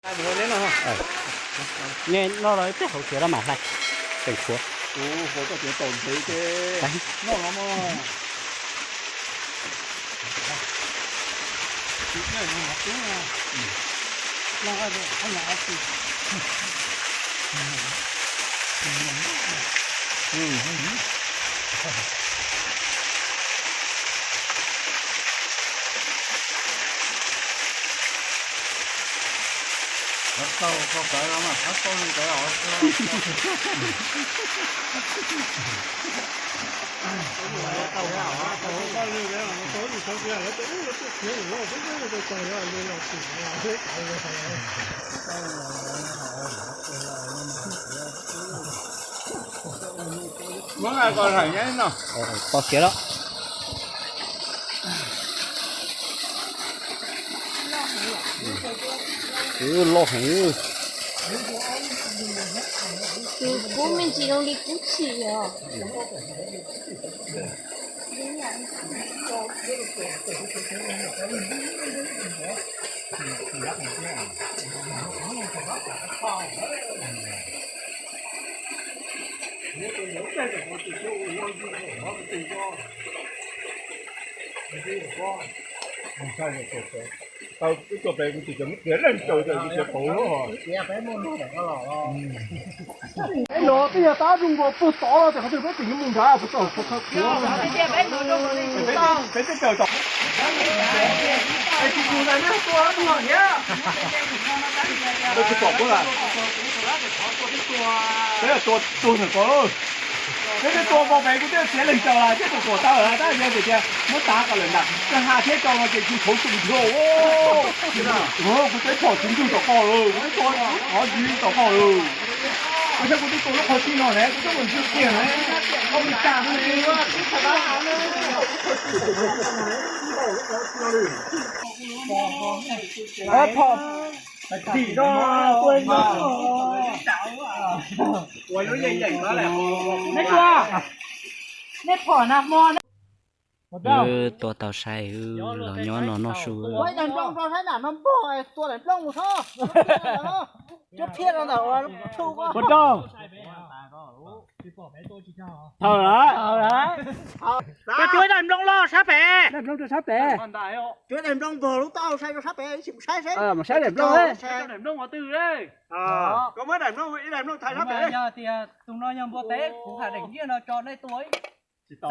Neb noj los peb hauv tsev los mas hlais, teem tshuav. Muab nqa koj hlais nyob no. To siav lawm. Loj heev. Tus kub me ntsis zoo li kub tshis os. Tau ib tug pem kuv tus cov muab tiav leej tsaws tawm tus cov pauv lub. Peb no peb yog tab zoo nkaus puag tod los ces qhov twg peb tseem yuav mus nrad puag tod. Peb twb tsaws tom. Es tus tus ntawd neb tua tus no thiab. Tua tus pom puab lawm. Peb tua tus ntawm ko. Peb twb tua nkaus pem kuv twb tiav leej tsaws lawm thiab tus tuam tawg lawm tab yog tias muab tav kom lawm ntag. Koj ha thiab tso no ces kuv tshauv tus nrho. Kuv peb phom tsis ntug tom koj lawm, kuv peb tua qhov ntxiv tom koj lawm. Koj saib kuv twb tua lub qhov txij no ne, kuv twb mus ntxig kiag ne. Koj mus tag ne. Phom tim no tua no. Ua lub yeej yeem no lawm. Neb tua, neb phom na hmo. Wb tua tau sai, wb los nyob no noj su. Ua ib daim nplooj rau saib nram no npog, tua daim nplooj mus seb. Cov phiaj rau ntawm ua tshu ko. Ua rau. Thawm lawm. Koj tua ib daim nplooj loj sab pem. Daim nplooj rau sab pem. Tua daim nplooj npog lub taub hau sai rau sab pem, ib sim mus saib seb. Mus saib daim nplooj. Daim nplooj qhov twg le? Koj muab daim nplooj, ib daim nplooj thaiv sab pem. Yog tias tus no yog npua teb, kuv hais daim nyiaj no tso nej tua ib. Tsis tau.